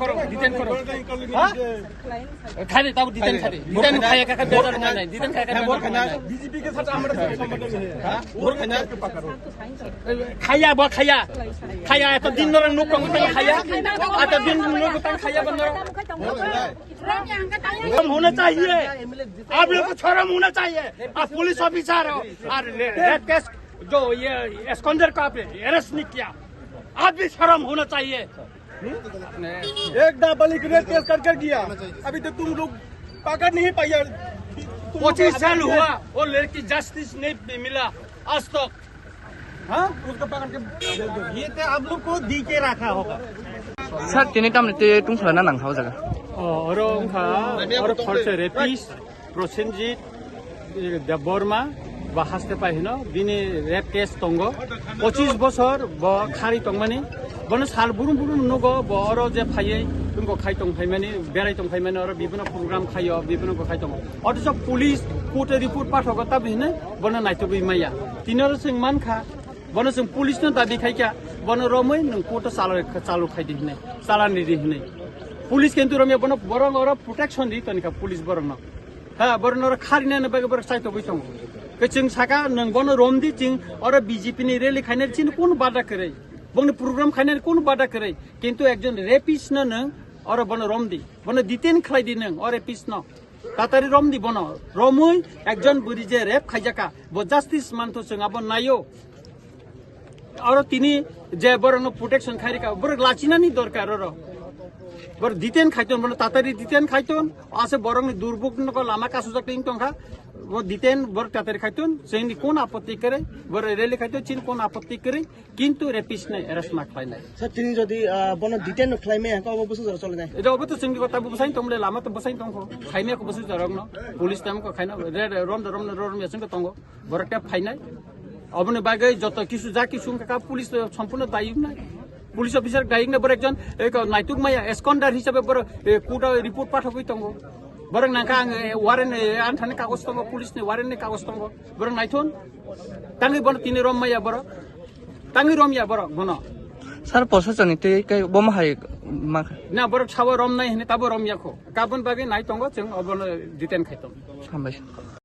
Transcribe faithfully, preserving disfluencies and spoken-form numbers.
Koro, detain koro. Ha? Khai de, tabo detain khai de. Detain khai ka, ka, ka, ka, detain khai ka, ka, ka, ka, ka, B J P ke saath hamara saath sambandh nahi hai. Ha? Bor khai na? Khaya, bo khaya. Khaya, eto din nora nuk kong tang khaya. Eto din nuk tang khaya bo nora. हम होना चाहिए। आप लोग को शर्म होना चाहिए। आप पुलिस ऑफिसर हो और रेप केस जो ये एस्कॉन्डर को आपने अरेस्ट नहीं किया, आप भी शर्म होना चाहिए। एक नाबालिग रेप केस कर कर दिया, अभी तक तुम लोग पकड़ नहीं पाया। तुम लोग पच्चीस साल हुआ, वो लड़की जस्टिस नहीं मिला आज तक। हाँ, उसको पकड़ के भेज दो। ये तो आप लोग को दी के रखा होगा। Sir, tini tamni twi tungphla na nang kha o jaga. Oh, oro wngkha, oro khoroksa rapist, Prosenjit, eh, Debbarma, ba haste pai hino, bini rape case tongo. Pochis bosor bo khari tongmani. Bono sal burum burum nugo, bo oro je phaiwi, tungko khai tong phaimani, berai tong phaimani, oro bibino program khaio, bibino ko khai tongo. Othocho police court report pathogo, tabi hino, bono naitugwi maya. Tini oro chwng mankha, bono chwng police no dabi khaikha, bono romwi nwng court o chala-, chalu khaidi hinwi, chalan ridi hinwi. Police kintu romya bono borok oro protection di tonikha police borokno. Ha, borokno oro kharinani bagwi borok chaitogwi tongo. Khe chwng saka nwng bono romdi, chwng oro B J P ni rally khainani chini kunu bada kwrwi. Bongni program khainani kunu bada kwrwi. Kintu ekjon rapist no nwng oro bono romdi. Bono detain khlaidi nwng o rapist no. Tatari romdi bono. Romwi ekjon bwrwi je rape khaijaka, bo justice mantho chwng abo naio. Oro tini je borokno protection khairika, borok lachinani dorkar oro. Borok detain khaiton, bono tatari detain khaiton, ase borokni durbuk nogo lama kasujak tongtongkha. Bo detain borok tatari khaiton, chini kon apotti kwrwi, borok rally khaiton, chini kon apotti kwrwi. Kintu rapist nai arrest ma khlainai. Sir, tini jodi, ah, bono detain no khlaimaya, hwnkhe obo bwsajora cholinai? Edo obo to chwngni kota bo bwsai tongmole, lama to bwsai tongkho. Khaimaya kho bwsajorokno. Police tam kho khaina, re, re, rom da, rom da, rom da, chwngno tongo. Borok tei phainai. Oboni bagwi joto kisu ja kisu wngkha police to sompurno dayok nai. Police officer dayok nai, borok ekjon, eh, ko naituk maya, eskondar hisabe borok, eh, court o report pathogwi tongo. Borok nangkha ang, eh, warrant, eh, anthani kagoj tongo, police ni warrant ni kagoj tongo. Borok naithon. Tangwi bono tini rom maya borok. Tangwi rom ya borok bono. Sir, posasoni twi kai bomo hai ma. Na borok sawa rom nai hini tabo rom ya kho. Kabon bagwi nai tongo chwng obono detain khai tongo. Hambai.